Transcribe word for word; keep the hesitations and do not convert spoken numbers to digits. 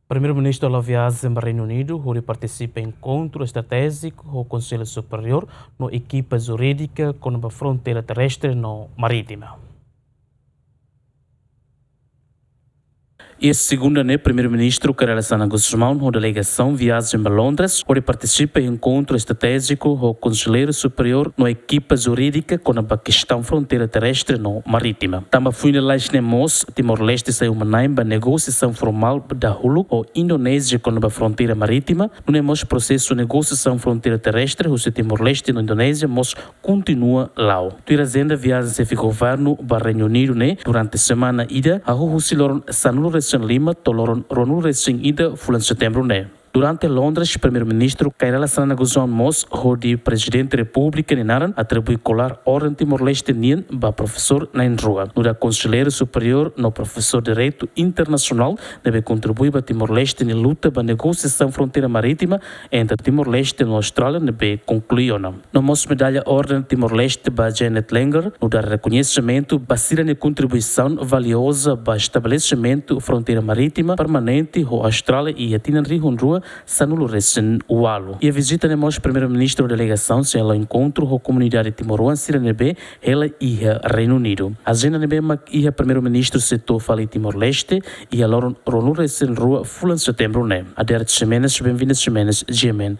Primeiru-Ministru hala'o viajen ba Reinu Unidu hodi partisipa enkontru estratéjiku ho Konsellu Superiór no ekipa jurídika kona-ba fronteira terrestre no marítima. Iha segunda ne'e, Primeiru-Ministru Kay Rala Xanana Gusmão ho delegasaun viajen ba Londres hodi partisipa enkontru estratéjiku ho Konsellu Superiór no ekipa jurídika kona-ba kestaun fronteira terrestre no marítima. Tanba foin lalais ne'e mós, Timor-Leste sai uma-na'in ba negosiasaun formál dahuluk ho Indonézia kona-ba fronteira marítima, nune'e mós prosesu negosiasaun fronteira terrestre husi Timor-Leste no Indonézia mós kontinua la'o. Tuir ajenda viajen Xefe Governu ba Reinu Unidu ne'e durante semana ida, hahú husi loron sanulu-resin-lima to'o loron ruanulu-resin-ida fulan Setembru ne'e. Durante Londres, Primeiru-Ministru Kay Rala Xanana Gusmão mós hodi Prezidente Repúblika nia naran atribui kolar Orden Timor-Leste nian ba profesór na'in-rua, nu'udar konselleiru superiór no profesór Direitu Internasionál ne'ebé kontribui ba Timor-Leste nia luta ba negosiasaun fronteira marítima entre Timor-Leste no Austrália ne'ebé konklui ona. No mós medalla Orden Timor-Leste ba Janet Langer, nu'udar rekoñesimentu ba sira-nia kontribuisaun valioza ba estabelesimentu fronteira marítima permanente ho Austrália iha tinan rihun rua sanulu-resin-ualu. Iha vizita ne'e mós Primeiru-Ministru ho delegasaun sei hala'o enkontru ho komunidade timoroan sira ne'ebé hela iha Reinu Unidu. Ajenda ne'ebé mak iha Primeiru-Ministru sei to'o fali Timor-Leste iha loron ruanulu-resin-rua fulan Setembru ne'e. Adérito Ximenes, Benvinda Ximenes, G M N.